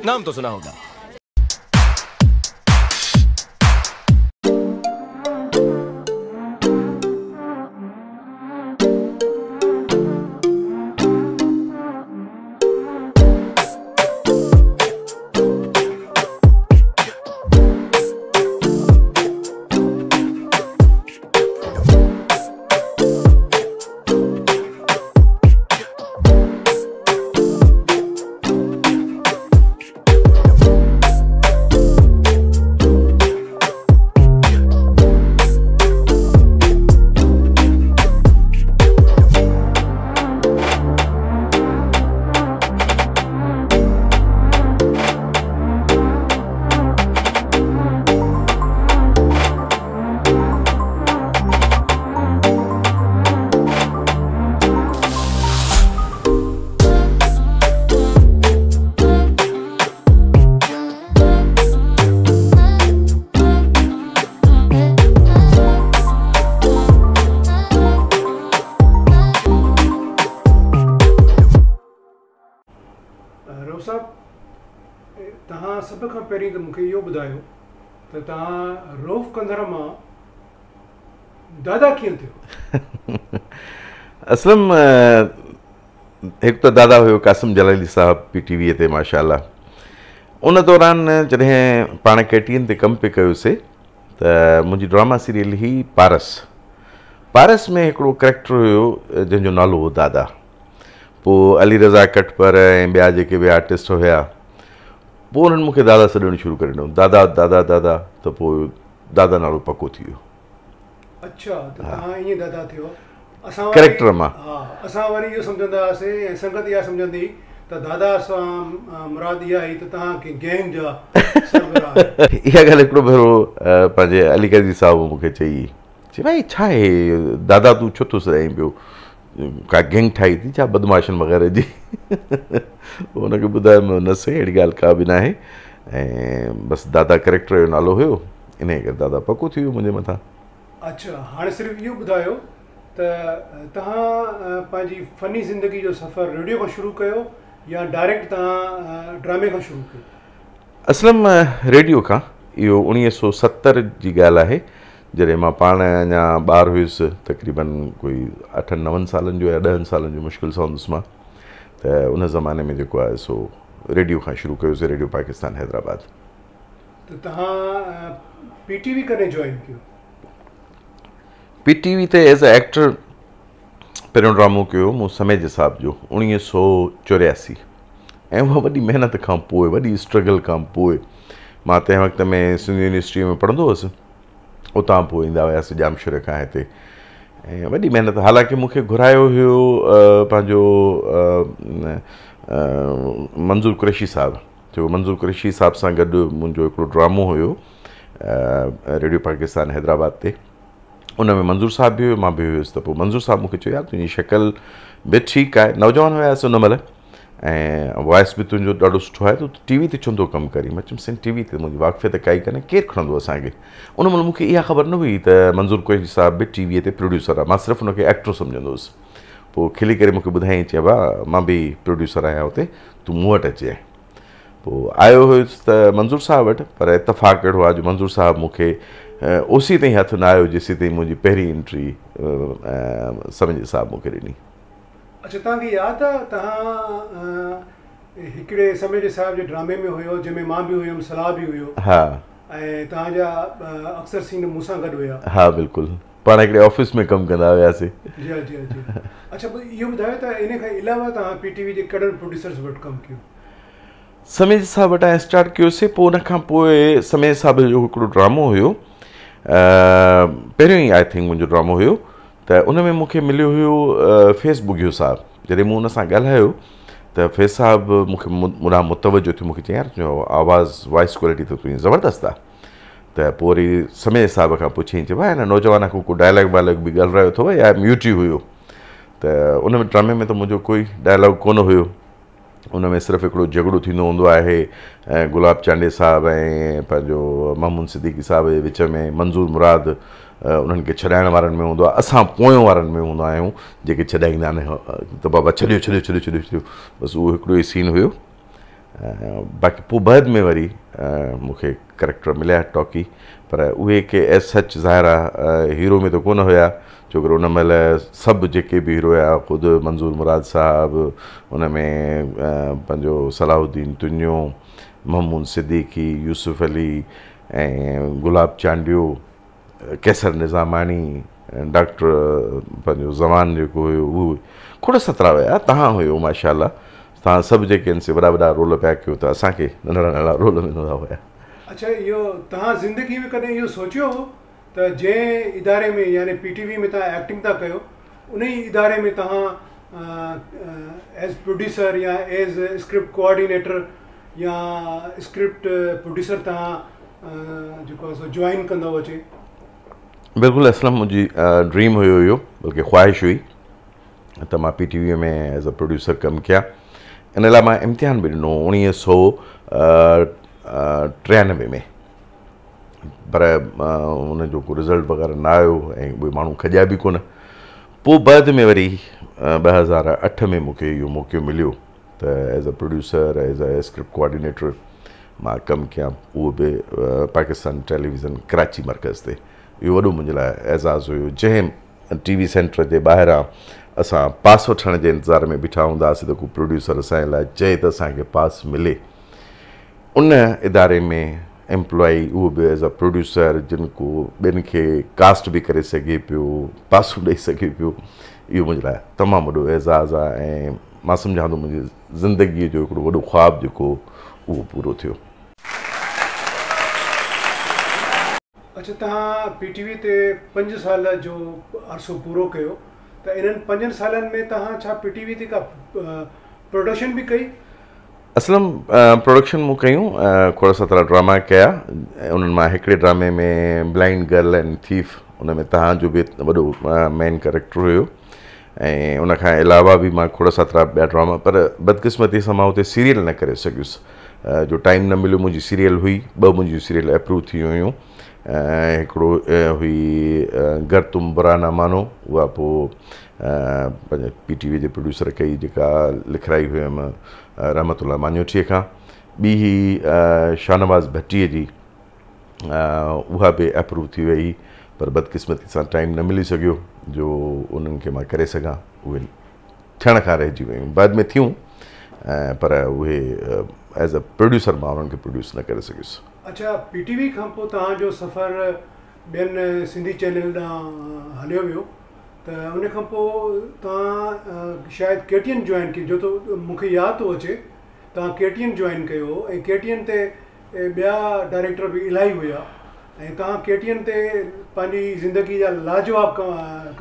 नाम तो सुना होगा। तव्हां सभ खां पहिरीं त मूंखे इहो ॿुधायो त तव्हां रऊफ़ कंदड़ मां दादा कीअं थियो? असलम हिकु त दादा हुयो कासिम जलाली साहब पीटीवी ते माशाअल्लाह। उन दौरान जॾहिं पाण केटीएन ते कमु पिए कयोसीं त मुंहिंजी ड्रामा सीरियल ही पारस, पारस में हिकिड़ो करैक्टर हुयो जंहिंजो नालो हो दादा। पोइ अली रज़ा कटपर ऐं ॿिया जेके बि आर्टिस्ट हुया पोइ उन्हनि मूंखे दादा सॾणु शुरू करे ॾिनो, दादा दादा दादा, त पोइ दादा नालो पको थी वियो। अच्छा, त तव्हां ईअं दादा थियो। असां करैक्टर मां हा, असां वरी इहो सम्झंदा हुआसीं ऐं संगत इहा सम्झंदी त दादा सां मुराद इहा हुई त तव्हां कंहिं गैंग जा सरबराह। इहा ॻाल्हि हिकिड़ो भेरो पंहिंजे अली क़ाज़ी साहिब मूंखे चई, चई भाई छा आहे दादा तूं छो थो सॾाईं पियो, का गैंग ठाही थी छा बदमाशनि वग़ैरह जी? हुनखे ॿुधायुमि न साईं अहिड़ी ॻाल्हि का बि न आहे, ऐं बसि दादा करैक्टर जो नालो हुयो, इन करे दादा पको थी वियो मुंहिंजे मथां। अच्छा, हाणे सिर्फ़ु इहो ॿुधायो त तव्हां पंहिंजी फ़नी ज़िंदगी जो सफ़र रेडियो खां शुरू कयो या डायरेक्ट तव्हां ड्रामे खां शुरू कयो? असलम रेडियो खां। इहो 1970 जी ॻाल्हि आहे, जॾहिं मां पाण अञा ॿार हुयुसि, तक़रीबन कोई 8-9 सालनि जो या 10 सालनि जो मुश्किल सां हूंदुसि मां, त उन ज़माने में जेको आहे सो रेडियो खां शुरू कयोसीं, रेडियो पाकिस्तान हैदराबाद। त तव्हां पीटीवी कॾहिं जॉइन कयो? पीटीवी ते एज़ अ एक्टर पहिरियों ड्रामो कयो मूं समेज साहब जो 1984, ऐं उहा वॾी महिनत खां पोइ, वॾी स्ट्रगल खां पोइ, मां तंहिं वक़्त में सिंध यूनिवर्सिटी में पढ़ंदो हुउसि, उतां पोइ ईंदा हुयासीं ॼामशोरे खां हिते, ऐं वॾी महिनत। हालांकि मूंखे घुरायो हुयो पंहिंजो मंज़ूर कुरैशी साहब, जो मंज़ूर कुरैशी साहब सां गॾु मुंहिंजो हिकिड़ो ड्रामो हुयो रेडियो पाकिस्तान हैदराबाद ते, उन में मंज़ूर साहब बि हुयो, मां बि हुयुसि। त पोइ मंज़ूर साहब मूंखे चयो यार तुंहिंजी शक्ल बि ठीकु आहे, नौजवान हुयासीं उन महिल, ऐं वॉइस बि तुंहिंजो ॾाढो सुठो आहे, त टीवी ते छो नथो कमु करीं? मां चयुमि साईं टीवी ते मुंहिंजी वाक़फ़ियत काई कान्हे, केरु खणंदो असांखे? उन महिल मूंखे इहा ख़बर न हुई त मंज़ूर कुरैशी साहब बि टीवीअ ते प्रोड्यूसर आहे, मां सिर्फ़ु हुनखे एक्टर सम्झंदो हुउसि। पोइ खिली करे मूंखे ॿुधायईं, चई भाउ मां बि प्रोड्यूसर आहियां हुते, तूं मूं वटि अचिजांइ। पोइ आयो हुयुसि त मंज़ूर साहब वटि, पर इतफ़ाक़ अहिड़ो आहे जो मंज़ूर साहब मूंखे ओसी ताईं हथु न आयो जेसीं ताईं मुंहिंजी पहिरीं एंट्री समेज साहब मूंखे ॾिनी। अच्छा, तव्हांखे यादि आहे तव्हां हिकिड़े समेज साहब जे ड्रामे में हुयो जंहिंमें मां बि हुयुमि, सलाह बि हुयो? हा। ऐं तव्हांजा अक्सर सीन मूंसां गॾु हुया? हा बिल्कुलु, पाण हिकिड़े ऑफिस में कमु कंदा हुयासीं। जी हा, जी हा, जी। अच्छा, पोइ इहो ॿुधायो त इन खां अलावा तव्हां पीटीवी जे कहिड़नि प्रोड्यूसर्स वटि कमु कयो? समेज साहब वटां स्टार्ट कयोसीं, पोइ उन खां पोइ समेज साहब जो हिकिड़ो ड्रामो हुयो, पहिरियों ई I think मुंहिंजो ड्रामो हुयो, त उन में मूंखे मिलियो हुयो फैज़ बुघियो साहब। जॾहिं मूं हुन सां ॻाल्हायो त फैज़ साहब मूंखे मूं मुतवजो थियो, मूंखे चयईं यार तुंहिंजो आवाज़, वॉइस क्वालिटी त तुंहिंजी ज़बरदस्त आहे। त पोइ वरी समेज साहब खां पुछीं, चई भाई हिन नौजवान खां को डायलॉग वायलॉग बि ॻाल्हायो अथव या म्यूट ई हुयो? त उन में ड्रामे में त मुंहिंजो कोई डायलॉग कोन हुयो, उन में सिर्फ़ु हिकिड़ो झगड़ो थींदो हूंदो आहे गुलाब चांडियो साहब ऐं पंहिंजो महमूद सिद्दीकी साहब जे विच में, मंज़ूर मुराद उन्हनि खे छॾाइण वारनि में हूंदो आहे, असां पोयों वारनि में हूंदा आहियूं जेके छॾाईंदा आहिनि त बाबा छॾियो छॾियो छॾियो छॾियो छॾियो, बसि उहो हिकिड़ो ई सीन हुयो। باقي پوء بعد ۾ وري مون کي ڪريڪٽر مليا ٽاڪي پر اهي ڪي ايز سچ ظاهر آ هيرو ۾ ته ڪونه هيا ڇو ڪري ان مهل سڀ جيڪي به هيرو هيا خود منظور مراد صاحب ان ۾ پنهنجو صلاح الدين تنيو محمود صديقي يوسف علي ۽ گلاب چانڊيو قيصر نظاماڻي ڊاڪٽر پنهنجو زمان جيڪو هيو اهو کوڙ سترا هيا توهان هيو ماشاء الله توهان سڀ جيڪي آهن سي وڏا وڏا رول پيا ڪيو ته اسان کي ننڍڙا ننڍڙا رول ملندا هيا. اڇا اهو توهان زندگي ۾ ڪڏهن اهو سوچيو هو ته جنهن اداري ۾ يعني پي ٽي وي ۾ توهان ايڪٽنگ ٿا ڪيو انهي اداري ۾ توهان ايز پروڊيوسر يا ايز اسڪرپٽ ڪوآرڊينيٽر يا اسڪرپٽ پروڊيوسر توهان جيڪو آهي سو جوائن ڪندؤ اچي؟ بلڪل اسلم منهنجي ڊريم هيو اهو بلڪه خواهش هئي ته مان P T V ۾ as a producer ڪم ڪيان ان لاء مان امتحان به ڏنو 1993 ۾ پر ان جو ڪو رزلٽ وغيره نه آيو ۽ اهي ماڻهو کڄيا به ڪونه پوء بعد ۾ وري 2008 ۾ مون کي اهو موقعو مليو ته as a producer as a script coordinator مان ڪم ڪيان اهو به پاڪستان ٽيليويزن ڪراچي مرڪز تي اهو وڏو منهنجي لاء اعزاز هيو جنهن ٽي وي سينٽر جي ٻاهران اسان پاس وٺڻ جي انتظار ۾ بيٺا هوندا هئاسين ته ڪو پروڊيوسر اسان جي لاء چئي ته اسان کي پاس ملي. ان اداري ۾ ايمپلائي اهو به ايز ا پروڊيوسر جن ڪو ٻين کي ڪاسٽ به ڪري سگهي پيو پاسون ڏئي سگهي پيو اهو منهنجي لاء تمام وڏو اعزاز آهي ۽ مان سمجهان ٿو منهنجي زندگيء جو هڪڙو وڏو خواب جيڪو اهو پورو ٿيو. اڇا توهان پي ٽي وي تي پنج سال جو عرصو پورو ڪيو ته انهن پنجن سالن ۾ توهان ڇا پي ٽي وي تي ڪا پروڊڪشن به ڪئي؟ اسلم پروڊڪشن مون ڪيون کوڙ ساترا ڊراما ڪيا انهن مان هڪڙي ڊرامي ۾ بلائنڊ گرل اينڊ ٿيف ان ۾ توهان جو به وڏو مين ڪريڪٽر هيو ۽ ان کان علاوه به مان کوڙ ساترا ٻيا ڊراما پر بدقسمتي سان مان اتي سيريل نه ڪري سگهيس جو ٽائيم نه مليو منهنجي سيريل هئي ٻه منهنجيون سيريل اپروو ٿي هيون هڪڙو هئي گر تم برا نه مانو اها پوء پنهنجي پي ٽي وي جي پروڊيوسر ڪئي جيڪا لکرائي هيم رحمت الله ماڃوٺيء کان ٻي هئي شاهنواز ڀٽيء جي اها به اپروو ٿي وئي پر بدقسمتي سان ٽائيم نه ملي سگهيو جو انهن کي مان ڪري سگهان اهي ٿيڻ کان رهجي ويون بعد ۾ ٿيون پر اهي ايز ا پروڊيوسر مان انهن کي پروڊيوس نه ڪري سگهيس. اڇا پي ٽي وي کان پوء توهان جو سفر ٻين سنڌي چينل ڏانهن هليو ويو ته ان کان پوء توهان شايد ڪي ٽي اين جوائن ڪئي جو ته مون کي ياد ٿو اچي توهان ڪي ٽي اين جوائن ڪيو هو ۽ ڪي ٽي اين تي ٻيا ڊائريڪٽر به الاهي هيا ۽ توهان ڪي ٽي اين تي پنهنجي زندگي جا لاجواب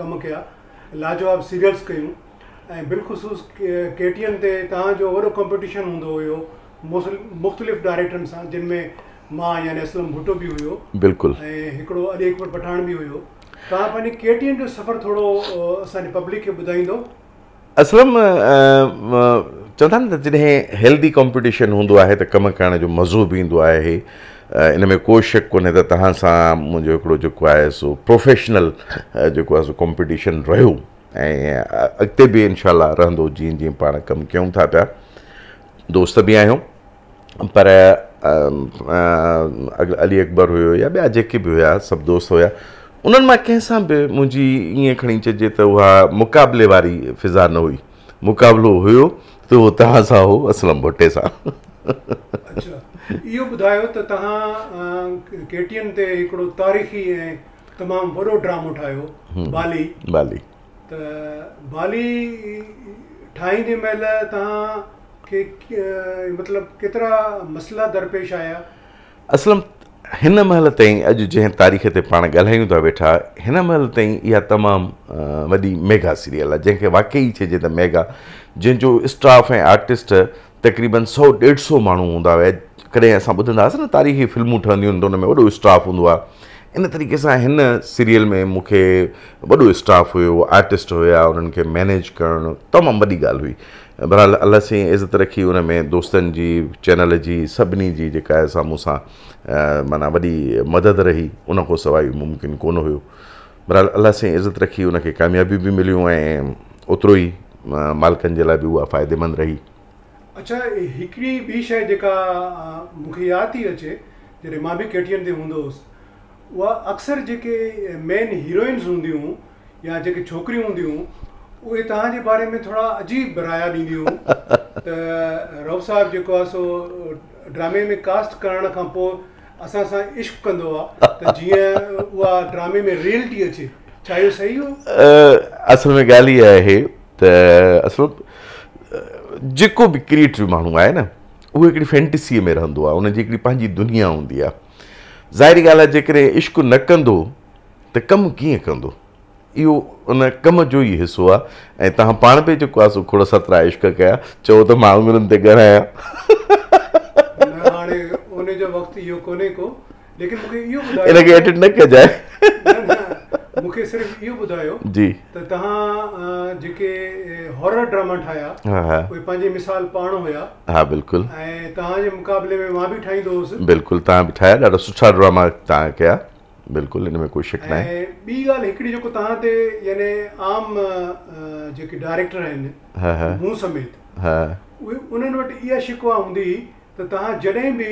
ڪم ڪيا لاجواب سيريلز ڪيون ۽ بالخصوص ڪي ٽي اين تي توهان جو وڏو ڪمپٽيشن هوندو هيو مختلف ڊائريڪٽرن سان جن ۾ مان يعني اسلم ڀٽو به هيو بلڪل ۽ هڪڙو علي اڪبر پٺاڻ به هيو توهان پنهنجي ڪي ٽي اين جو سفر ٿورو اسان جي پبلڪ کي ٻڌائيندو. اسلم چوندا آهن ته جڏهن هيلدي ڪمپٽيشن هوندو آهي ته ڪم ڪرڻ جو مزو به ايندو آهي ان ۾ ڪو شڪ ڪونهي ته توهان سان منهنجو هڪڙو جيڪو آهي سو پروفيشنل جيڪو آهي سو ڪمپٽيشن رهيو ۽ اڳتي به انشاء الله رهندو جيئن جيئن پاڻ ڪم ڪيون ٿا پيا دوست به آهيون پر علي اڪبر هيو يا ٻيا جيڪي به هيا سڀ دوست هيا انهن مان ڪنهن سان به منهنجي ائين کڻي چئجي ته اها مقابلي واري فضا نه هئي مقابلو هيو ته اهو توهان سان هو اسلم ڀٽي سان. اڇا اهو ٻڌايو ته توهان ڪي ٽي اين تي هڪڙو تاريخي ۽ تمام وڏو ڊرامو ٺاهيو بالي بالي ته بالي ٺاهيندي مهل توهان کي مطلب ڪيترا مسئلا درپيش آيا؟ اسلم هن مهل تائين اڄ جنهن تاريخ تي پاڻ ڳالهايون ٿا ويٺا هن مهل تائين اها تمام وڏي ميگا سيريل آهي جنهن کي واقعي چئجي ته ميگا جنهن جو اسٽاف ۽ آرٽسٽ تقريبن سئو ڏيڍ سئو ماڻهو هوندا هيا. ڪڏهن اسان ٻڌندا هئاسين نه تاريخي فلمون ٺهنديون آهن ته ان ۾ وڏو اسٽاف هوندو آهي. ان طريقي سان هن سيريل ۾ مون کي وڏو اسٽاف هيو، آرٽسٽ هيا، انهن کي مئنيج ڪرڻ تمام وڏي ڳالهه هئي. بهرحال الله سائين عزت رکي ان ۾ دوستن جي، چينل جي، سڀني جي جيڪا آهي سا مون سان معنيٰ وڏي مدد رهي، ان کان سواء اهو ممڪن ڪونه هيو. بهرحال الله سائين عزت رکي ان کي ڪاميابيون به مليون ۽ اوترو ئي مالڪن جي لاء به اها فائديمند رهي. اڇا هڪڙي ٻي شيء جيڪا مون کي ياد ٿي اچي جڏهن مان به ڪي ٽي اين تي هوندو هوس اها اڪثر جيڪي مين هيروئنز هونديون هيون يا جيڪي ڇوڪريون هونديون هيون اهي توهان جي باري ۾ ٿورا عجيب رايا ڏينديون هيون ته رئوف صاحب جيڪو آهي سو ڊرامي ۾ ڪاسٽ ڪرڻ کان پوء اسان سان عشق ڪندو آهي ته جيئن اها ڊرامي ۾ ريئلٽي اچي ڇا اهو صحيح هو؟ اصل ۾ ڳالهه اها آهي ته اصل جيڪو به ڪريئيٽو ماڻهو آهي نه اهو هڪڙي فينٽسيء ۾ رهندو آهي ان جي هڪڙي پنهنجي دنيا هوندي آهي ظاهري ڳالهه آهي جيڪڏهن عشق نه ڪندو ته ڪم ڪيئن ڪندو اهو ان ڪم جو ئي حصو آهي ۽ توهان پاڻ به جيڪو آهي سو کوڙ ساترا عشق ڪيا چئو ته مان آڱرين تي ڳڻايان. نه هاڻي ان جو وقت اهو ڪونهي ڪو ليڪن مون کي اهو ٻڌايو ان کي ايڊٽ نه ڪجانء. نه نه مون کي صرف اهو ٻڌايو جي ته توهان جيڪي هارر ڊراما ٺاهيا اهي پنهنجي مثال پاڻ هيا. ها بلڪل. ۽ توهان جي مقابلي ۾ مان به ٺاهيندو هوس. بلڪل توهان به ٺاهيا ڏاڍا سٺا ڊراما توهان ڪيا. بلڪل ان ۾ ڪوئي شڪ ناهي. ۽ ٻي ڳالهه هڪڙي جيڪو توهان تي يعني عام جيڪي ڊائريڪٽر آهن مون سميت اهي انهن وٽ اها شڪوه هوندي هئي ته توهان جڏهن به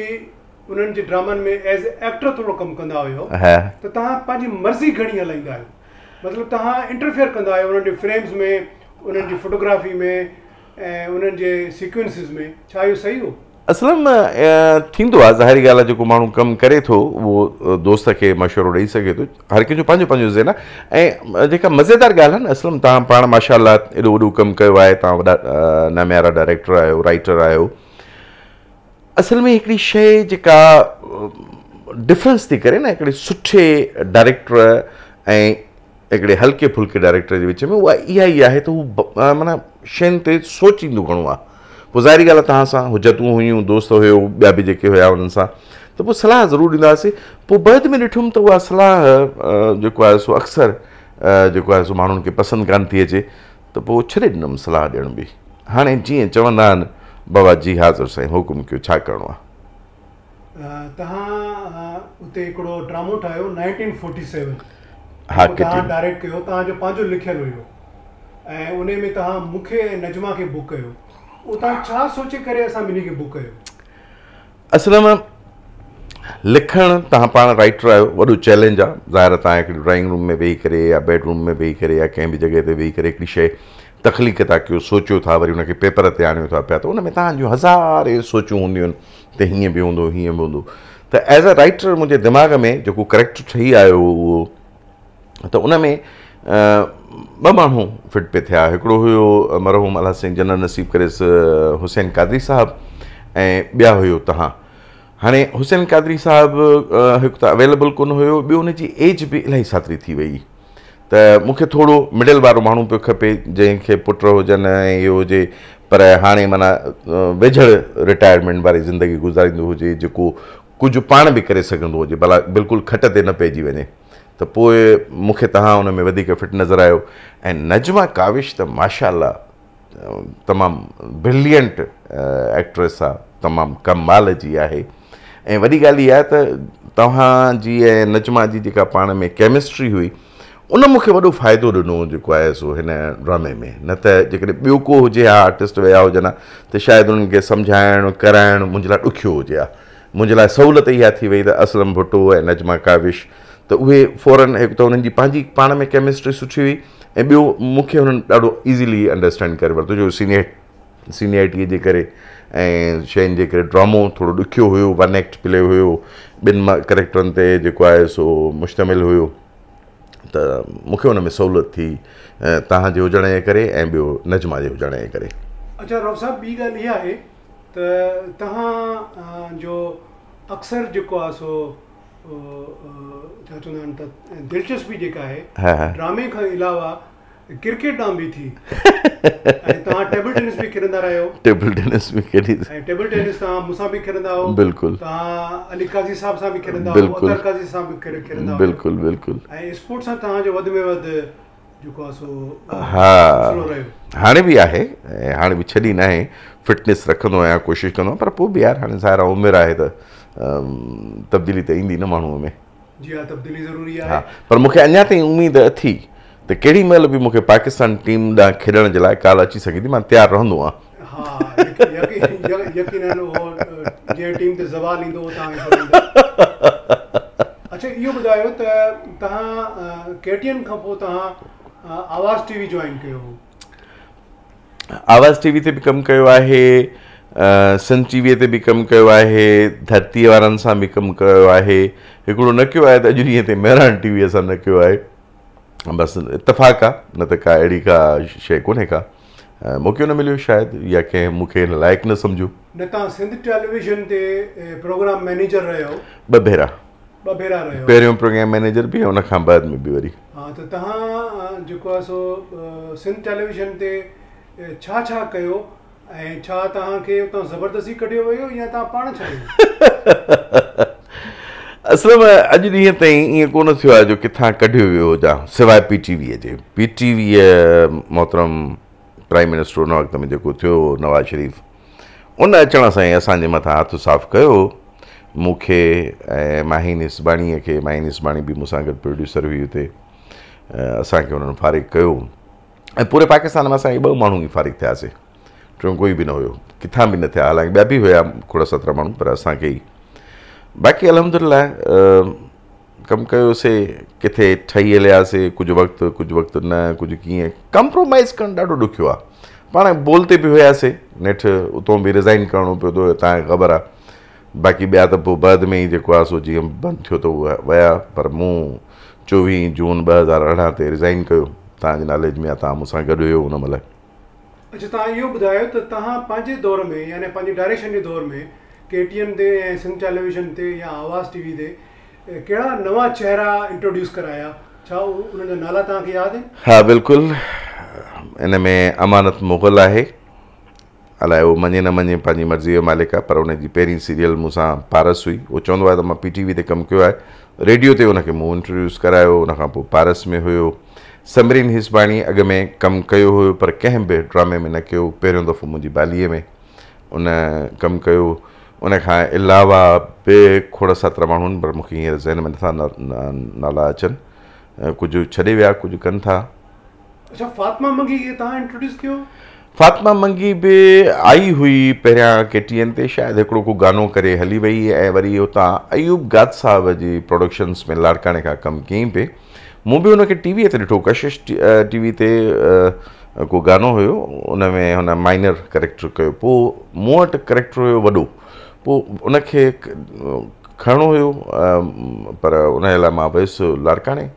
انهن جي ڊرامن ۾ ايز ايڪٽر ٿورو ڪم ڪندا هيو ته توهان پنهنجي مرضي گهڻي هلائيندا آهيو مطلب توهان انٽرفيئر ڪندا آهيو انهن جي فريمز ۾ انهن جي فوٽوگرافي ۾ ۽ انهن جي سيڪوئنسز ۾ ڇا اهو صحيح هو؟ اسلم ٿيندو آهي ظاهري ڳالهه آهي جيڪو ماڻهو ڪم ڪري ٿو اهو دوست کي مشورو ڏئي سگهي ٿو هر ڪنهن جو پنهنجو پنهنجو ذهن آهي ۽ جيڪا مزيدار ڳالهه آهي نه اسلم توهان پاڻ ماشاء الله ايڏو وڏو ڪم ڪيو آهي توهان وڏا ناميارا ڊائريڪٽر آهيو رائٽر آهيو اصل ۾ هڪڙي شيء جيڪا ڊفرنس ٿي ڪري نه هڪڙي سٺي ڊائريڪٽر ۽ هڪڙي هلڪي ڦلڪي ڊائريڪٽر جي وچ ۾ اها اها ئي آهي ته هو معنيٰ شين تي سوچيندو گهڻو آهي پوء ظاهري ڳالهه آهي توهان سان حجتون هيون دوست هيو ٻيا به جيڪي هيا انهن سان ته پوء صلاح ضرور ڏيندا هئاسين پوء بعد ۾ ڏٺم ته اها صلاح جيڪو آهي سو اڪثر جيڪو آهي سو ماڻهن کي پسند ڪانه ٿي اچي ته پوء ڇڏي ڏنم صلاح ڏيڻ به هاڻي جيئن چوندا آهن بابا جي حاضر سائين حڪم ڪيو ڇا ڪرڻو آهي. توهان اتي هڪڙو ڊرامو ٺاهيو نائنٽين فورٽي سيون جيڪو توهان ڊائريڪٽ ڪيو توهان جو پنهنجو لکيل هيو ۽ انهي ۾ توهان مون کي ۽ نجما کي بڪ ڪيو اهو توهان ڇا سوچي ڪري اسان ٻنهي کي بڪ ڪيو؟ اصل ۾ لکڻ توهان پاڻ رائيٽر آهيو وڏو چئلينج آهي ظاهر آهي توهان هڪڙي ڊرائنگ روم ۾ ويهي ڪري يا بيڊ روم ۾ ويهي ڪري يا ڪنهن به جڳهه تي ويهي ڪري هڪڙي شيء تخليق ٿا ڪيو سوچيو ٿا وري ان کي پيپر تي آڻيو ٿا پيا ته ان ۾ توهان جون هزارين سوچون هونديون آهن ته هيئن به هوندو هيئن به هوندو ته ايز ا رائيٽر منهنجي دماغ ۾ جيڪو ڪريڪٽر ٺهي آيو اهو ته ان ۾ ٻه ماڻهو فٽ پئي ٿيا هڪڙو هيو مرحوم الله سائين جنت نصيب ڪريس حسين قادري صاحب ۽ ٻيا هيو توهان هاڻي حسين قادري صاحب هڪ ته اويليبل ڪونه هيو ٻيو ان جي ايج به الاهي ساتري ٿي وئي ته مون کي ٿورو مڊل وارو ماڻهو پيو کپي جنهن کي پٽ هجن ۽ اهو هجي پر هاڻي معنيٰ ويجهڙ رٽائرمينٽ واري زندگي گذاريندو هجي جيڪو ڪجهه پاڻ به ڪري سگهندو هجي ڀلا بلڪل کٽ تي نه پئجي وڃي ته پوء مون کي توهان ان ۾ وڌيڪ فٽ نظر آيو ۽ نجمه ڪاوش ته ماشاء الله تمام برلينٽ ايڪٽريس آ تمام ڪمال جي آهي ۽ وڏي ڳالهه اها آهي ته توهان جي ۽ نجمه جي جيڪا پاڻ ۾ ڪيمسٽري هئي ان مون کي وڏو فائدو ڏنو جيڪو آهي سو هن ڊرامي ۾ نه ته جيڪڏهن ٻيو ڪو هجي ها آرٽسٽ ويا هجن ها ته شايد انهن کي سمجهائڻ ڪرائڻ منهنجي لاء ڏکيو هجي ها منهنجي لاء سهولت اها ٿي وئي ته اسلم ڀٽو ۽ نجمه ڪاوش ته اهي فورن هڪ ته انهن جي پنهنجي پاڻ ۾ ڪيمسٽري سٺي هئي ۽ ٻيو مون کي هنن ڏاڍو ايزيلي انڊرسٽينڊ ڪري ورتو جو سينيئر سينيئرٽيء جي ڪري ۽ شين جي ڪري ڊرامو ٿورو ڏکيو هيو ون ايڪٽ پلي هيو ٻن ڪريڪٽرن تي جيڪو آهي سو مشتمل هيو ته مون کي ان ۾ سهولت ٿي توهان جي هجڻ جي ڪري ۽ ٻيو نجمه جي هجڻ جي ڪري. اڇا رئوف صاحب ٻي ڳالهه اها آهي ته توهان جو اڪثر جيڪو آهي سو ڇا چوندا آهن ته دلچسپي جيڪا آهي ڊرامي کان علاوه ڪرڪيٽ ڏانهن به ٿي ۽ توهان ٽيبل ٽينس به کيڏندا رهيو ٽيبل ٽينس به کيڏي ۽ ٽيبل ٽينس توهان مون سان به کيڏندا هئو بلڪل توهان علي قاضي صاحب سان به کيڏندا هئو اطهر قاضي سان به کيڏندا هئو بلڪل بلڪل ۽ اسپورٽس سان توهان جو وڌ ۾ وڌ جيڪو آهي سو ها هاڻي به آهي ۽ هاڻي به ڇڏي ناهي فٽنيس رکندو آهيان ڪوشش ڪندو آهيان پر پوء به يار هاڻي ظاهر آهي عمر آهي ته تبديلي ته ايندي نه ماڻهوء ۾ جي ها تبديلي ضروري آهي ها پر مون کي اڃا تائين اميد اٿي ته ڪهڙي مهل به مون کي پاڪستان ٽيم ڏانهن کيڏڻ جي لاء ڪال اچي سگهي ٿي مان تيار رهندو آهيان. ها ها يقينن اهو جنهن ٽيم تي زوال ايندو اهو توهان کي سڏائيندا. اڇا اهو ٻڌايو ته توهان ڪي ٽي اين کان پوء توهان آواز ٽي وي جوائن ڪيو هو. آواز ٽي وي تي به ڪم ڪيو آهي، سنڌ ٽي وي تي به ڪم ڪيو آهي، ڌرتيء وارن سان به ڪم ڪيو آهي. هڪڙو نه ڪيو آهي ته اڄ ڏينهن تائين مهراڻ ٽي وي سان نه ڪيو آهي. بس اتفاق آ، نه ته ڪا اهڙي ڪا شيء ڪونهي ڪا. موقعو نه مليو شايد يا ڪنهن مون کي ان لائق نه سمجهيو. نه توهان سنڌ ٽيليويزن تي پروگرام مئنيجر رهيو. ٻه ڀيرا. ٻه ڀيرا رهيو. پهريون پروگرام مئنيجر به ۽ ان کان بعد ۾ به وري. ها ته توهان جيڪو آهي سو سنڌ ٽيليويزن تي ڇا ڇا ڪيو ۽ ڇا توهان کي اتان زبردستي ڪڍيو ويو يا توهان پاڻ ڇڏيو؟ اسلم اڄ ڏينهن تائين ائين ڪونه ٿيو آهي جو ڪٿان ڪڍيو ويو هجان سواء پي ٽي ويء جي. پي ٽي ويء محترم پرائيم منسٽر ان وقت ۾ جيڪو ٿيو هو نواز شريف ان اچڻ سان ئي اسان جي مٿان هٿ صاف ڪيو هو. مون کي ۽ ماهين هيسباڻيء کي، ماهين هيسباڻي به مون سان گڏ پروڊيوسر هئي اتي، اسان کي انهن فارغ ڪيو ۽ پوري پاڪستان ۾ اسان اهي ٻه ماڻهو ئي فارغ ٿياسي، ٽيون ڪوئي به نه هيو، ڪٿان به نه ٿيا، حالانڪه ٻيا به هيا کوڙ سترا ماڻهو پر اسان کي ئي. باقي الحمدلله ڪم ڪيوسي، ڪٿي ٺهي هلياسي، ڪجهه وقت، ڪجهه وقت نه، ڪجهه ڪيئن، ڪمپرومائيز ڪرڻ ڏاڍو ڏکيو آهي. پاڻ بول تي به هياسي، نيٺ اتون به ريزائن ڪرڻو پيو ته توهان کي خبر آهي. باقي ٻيا ته پوء بعد ۾ ئي جيڪو آهي سو جيئن بند ٿيو ته اهي ويا، پر مون 24 جون 2018 تي ريزائن ڪيو، توهان جي ناليج ۾ آهي، توهان مون سان گڏ هيو ان مهل. اڇا توهان اهو ٻڌايو ته توهان پنهنجي دور ۾ يعني پنهنجي ڊائريڪشن جي دور ۾ ڪي ٽي اين تي ۽ سنڌ ٽيليويزن تي يا آواز ٽي وي تي ڪهڙا نوان چهرا انٽروڊيوس ڪرايا، ڇا انهن جا نالا توهان کي ياد آهن؟ ها بلڪل، ان ۾ امانت مغل آهي، الائي اهو مڃي نه مڃي پنهنجي مرضيء جو مالڪ آهي پر ان جي پهرين سيريل مون سان پارس هئي. اهو چوندو آهي ته مان پي ٽي وي تي ڪم ڪيو آهي. ريڊيو تي ان کي مون انٽروڊيوس ڪرايو. ان کان پوء پارس ۾ هيو. ثمرين هيسباڻي اڳ ۾ ڪم ڪيو هيو پر ڪنهن به ڊرامي ۾ نه ڪيو. پهريون دفعو منهنجي باليء ۾ ان ڪم ڪيو. ان کان علاوه به کوڙ ساترا ماڻهو آهن پر مون کي هينئر ذهن ۾ نٿا نالا اچن. ڪجهه ڇڏي ويا ڪجهه ڪن ٿا. اڇا فاطمه منگي کي توهان انٽروڊيوس ڪيو؟ فاطمه منگي به آئي هئي پهريان ڪي ٽي اين تي شايد هڪڙو ڪو گانو ڪري هلي وئي ۽ وري اتان ايوب گاد صاحب جي پروڊڪشنس ۾ لاڙڪاڻي کان ڪم ڪيائين پئي مون به هن کي ٽي وي تي ڏٺو ڪشش ٽي وي تي ڪو گانو هيو ان ۾ هن مائنر ڪريڪٽر ڪيو پوء مون وٽ ڪريڪٽر هيو وڏو پوء ان کي کڻڻو هيو پر ان جي لاء مان ويس لاڙڪاڻي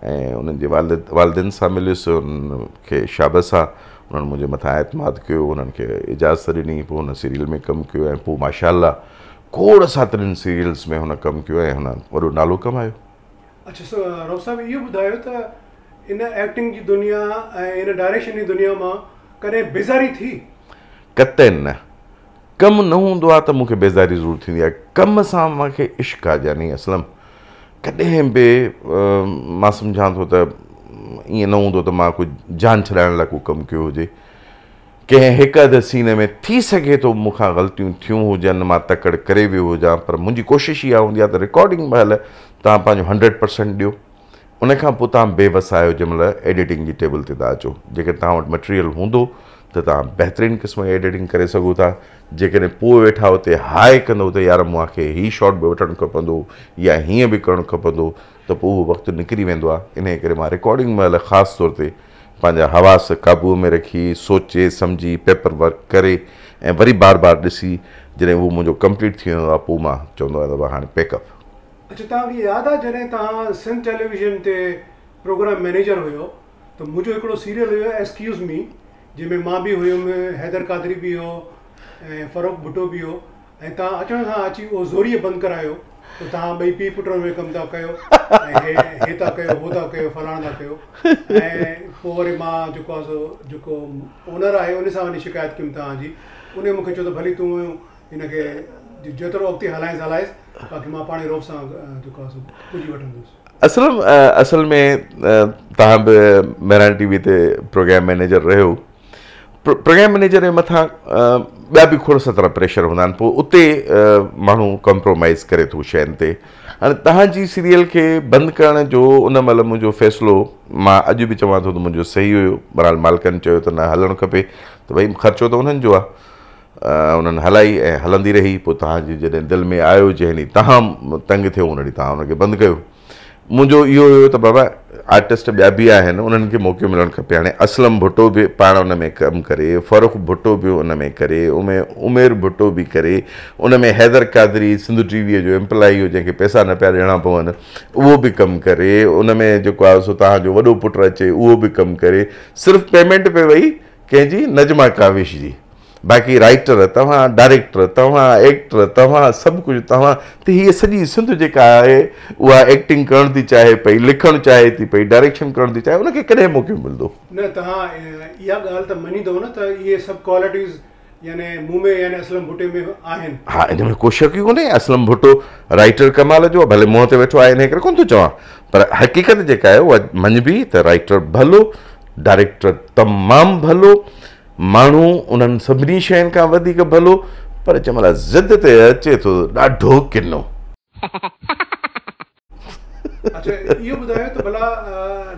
۽ انهن جي والد والدين سان مليس انهن کي شابس آ انهن منهنجي مٿان اعتماد ڪيو انهن کي اجازت ڏني پوء هن سيريل ۾ ڪم ڪيو ۽ پوء ماشاء الله کوڙ ساترين سيريلز ۾ هن ڪم ڪيو ۽ هن وڏو نالو ڪمايو. اڇا رئوف صاحب اهو ٻڌايو ته ان ايڪٽنگ جي دنيا ۽ ان ڊائريڪشن جي دنيا مان ڪڏهن بيزاري ٿي؟ قطعاً نه. ڪم نه هوندو آهي ته مون کي بيزاري ضرور ٿيندي آهي. ڪم سان مان کي عشق آهي جاني اسلم. ڪڏهن به مان سمجهان ٿو ته ائين نه هوندو ته مان ڪو جان ڇڏائڻ لاء ڪو ڪم ڪيو هجي. ڪنهن هڪ اڌ سين ۾ ٿي سگهي ٿو مون کان غلطيون ٿيون هجن، مان تڪڙ ڪري ويو هجان پر منهنجي ڪوشش اها هوندي آهي ته رڪارڊنگ مهل توهان پنهنجو هنڊريڊ پرسنٽ ڏيو. ان کان پوء توهان بي وس آهيو جنهن مهل ايڊيٽنگ جي ٽيبل تي ٿا اچو. جيڪڏهن توهان وٽ مٽيريل هوندو ته توهان بهترين قسم جي ايڊيٽنگ ڪري سگهو ٿا. جيڪڏهن پوء ويٺا اتي هاء ڪندو ته يار مون کي هي شاٽ به وٺڻ کپندو يا هيئن به ڪرڻ کپندو ته پوء اهو وقت نڪري ويندو آهي. انهيء ڪري مان رڪارڊنگ مهل خاص طور تي پنهنجا حواس قابوء ۾ رکي، سوچي سمجهي، پيپر ورڪ ڪري ۽ وري بار بار ڏسي جڏهن اهو منهنجو ڪمپليٽ ٿي ويندو آهي پوء مان چوندو آهيان ته بابا هاڻي پيڪ اپ. اڇا توهان کي ياد آ جڏهن توهان سنڌ ٽيليويزن تي پروگرام مئنيجر هيو ته منهنجو هڪڙو سيريل هيو ايسڪيوز مي جنهن ۾ مان به هيم حيدر قادري به هو ۽ فرخ ڀٽو به هو ۽ توهان اچڻ سان اچي اهو زوريء بند ڪرايو ته توهان ٻئي پيء پٽ ۾ ڪم ٿا ڪيو ۽ هي هي ٿا ڪيو هو ٿا ڪيو فلاڻ ٿا ڪيو ۽ پوء وري مان جيڪو آ سو جيڪو اونر آهي ان سان وڃي شڪايت ڪيم توهان جي ان مون کي چيو ته ڀلي تون هن کي جيترو اڳتي هلائينس هلائيس باقي مان پاڻ ئي رئوف سان جيڪو آهي سو پڄي وٺندس. اسلم اصل ۾ توهان به مهراڻ ٽي وي تي پروگرام مئنيجر رهيو پروگرام مئنيجر جي مٿان ٻيا به کوڙ سترا پريشر هوندا آهن پوء اتي ماڻهو ڪمپرومائز ڪري ٿو شين تي هاڻي توهان جي سيريل کي بند ڪرڻ جو ان مهل منهنجو فيصلو مان اڄ به چوان ٿو ته منهنجو صحيح هيو بهرحال مالڪن چيو ته نه هلڻ کپي ته ڀئي خرچو ته انهن جو آهي انهن هلائي ۽ هلندي رهي پوء توهان جي جڏهن دل ۾ آيو جنهن ڏينهن توهان تنگ ٿيو ان ڏينهن توهان ان کي بند ڪيو. منهنجو اهو هيو ته بابا آرٽسٽ ٻيا به آهن انهن کي موقعو ملڻ کپي هاڻي اسلم ڀٽو به پاڻ ان ۾ ڪم ڪري فرخ ڀٽو به ان ۾ ڪري عمير ڀٽو به ڪري ان ۾ حيدر قادري سنڌ ٽي ويء جو ايمپلائي هو جنهن کي پئسا نه پيا ڏيڻا پون اهو به ڪم ڪري ان ۾ جيڪو آهي سو توهان جو وڏو پٽ اچي اهو به ڪم ڪري صرف پيمينٽ پئي وئي ڪنهن جي نجما ڪاوش جي باقي رائيٽر توهان ڊائريڪٽر توهان ايڪٽر توهان سڀ ڪجهه توهان ته هيء سڄي سنڌ جيڪا آهي اها ايڪٽنگ ڪرڻ ٿي چاهي پئي لکڻ چاهي ٿي پئي ڊائريڪشن ڪرڻ ٿي چاهي ان کي ڪڏهن موقعو ملندو. نه توهان اها ڳالهه ته مڃيندؤ نه ته اهي سڀ ڪوالٽيز يعني مون ۾ يعني اسلم ڀٽي ۾ آهن. ها ان ۾ ڪو شڪ ئي ڪونهي اسلم ڀٽو رائيٽر ڪمال جو آهي ڀلي منهن تي ويٺو آهي انهيء ڪري ڪونه ٿو چوان پر حقيقت جيڪا آهي اها مڃبي ته رائيٽر ڀلو ڊائريڪٽر تمام ڀلو ماڻهو انهن سڀني شين کان وڌيڪ ڀلو پر جنهن مهل ضد تي اچي ٿو ته ڏاڍو ڪنو. اڇا اهو ٻڌايو ته ڀلا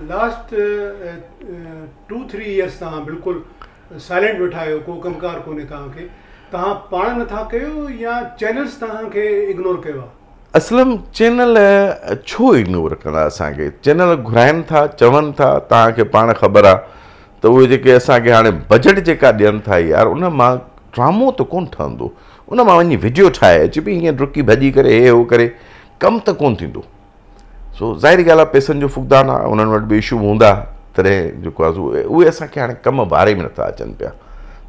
لاسٽ ٽو ٿري ايئرس توهان بلڪل سائلنٽ ويٺا آهيو ڪو ڪم ڪار ڪونهي توهان کي توهان پاڻ نٿا ڪيو يا چينلز توهان کي اگنور ڪيو آهي؟ اسلم چينل ڇو اگنور ڪندا اسان کي چينل گهرائن ٿا چون ٿا توهان کي پاڻ خبر آ ته اهي جيڪي اسان کي هاڻي بجيٽ جيڪا ڏين ٿا يار ان مان ڊرامو ته ڪون ٺهندو ان مان وڃي وڊيو ٺاهي اچبي ائين ڊڪي ڀڄي ڪري هي هو ڪري ڪم ته ڪون ٿيندو سو ظاهري ڳالهه آ پئسن جو فقدان آ انهن وٽ به اشو هوندا تڏهن جيڪو آ سو اهي اسان کي هاڻي ڪم واري ۾ نٿا اچن پيا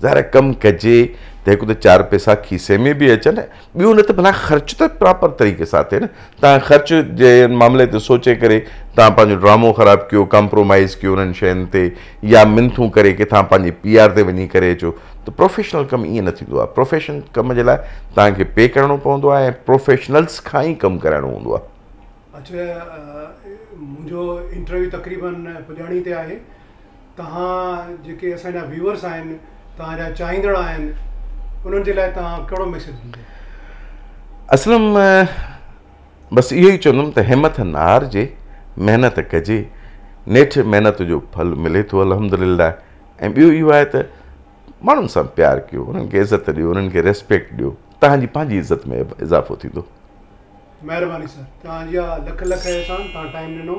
ظاهر آ ڪم ڪجي ته هڪ ته چار پئسا کيسي ۾ به اچن ٻيو نه ته ڀلا خرچ ته پراپر طريقي سان ٿئي نه توهان خرچ جي معاملي تي سوچي ڪري توهان پنهنجو ڊرامو خراب ڪيو ڪمپرومائز ڪيو انهن شين تي يا منٿون ڪري ڪٿان پنهنجي پي آر تي وڃي ڪري اچو ته پروفيشنل ڪم ائين نه ٿيندو آهي پروفيشنل ڪم جي لاء توهان کي پي ڪرڻو پوندو آهي ۽ پروفيشنلز کان ئي ڪم ڪرائڻو هوندو آهي. اڇا منهنجو انٽرويو تقريبن پڄاڻي تي آهي توهان جيڪي اسان جا ويورس آهن توهان جا چاهيندڙ آهن انهن جي لاء توهان ڪهڙو ميسيج ڏيندو؟ اسلم بس اهو ئي چوندم ته همٿ نه هارجي محنت ڪجي نيٺ محنت جو ڦل ملي ٿو الحمدلله ۽ ٻيو اهو آهي ته ماڻهن سان پيار ڪيو انهن کي عزت ڏيو انهن کي ريسپيڪٽ ڏيو توهان جي پنهنجي عزت ۾ اضافو ٿيندو. مهرباني سر توهان جا لک لک احسان توهان ٽائيم ڏنو.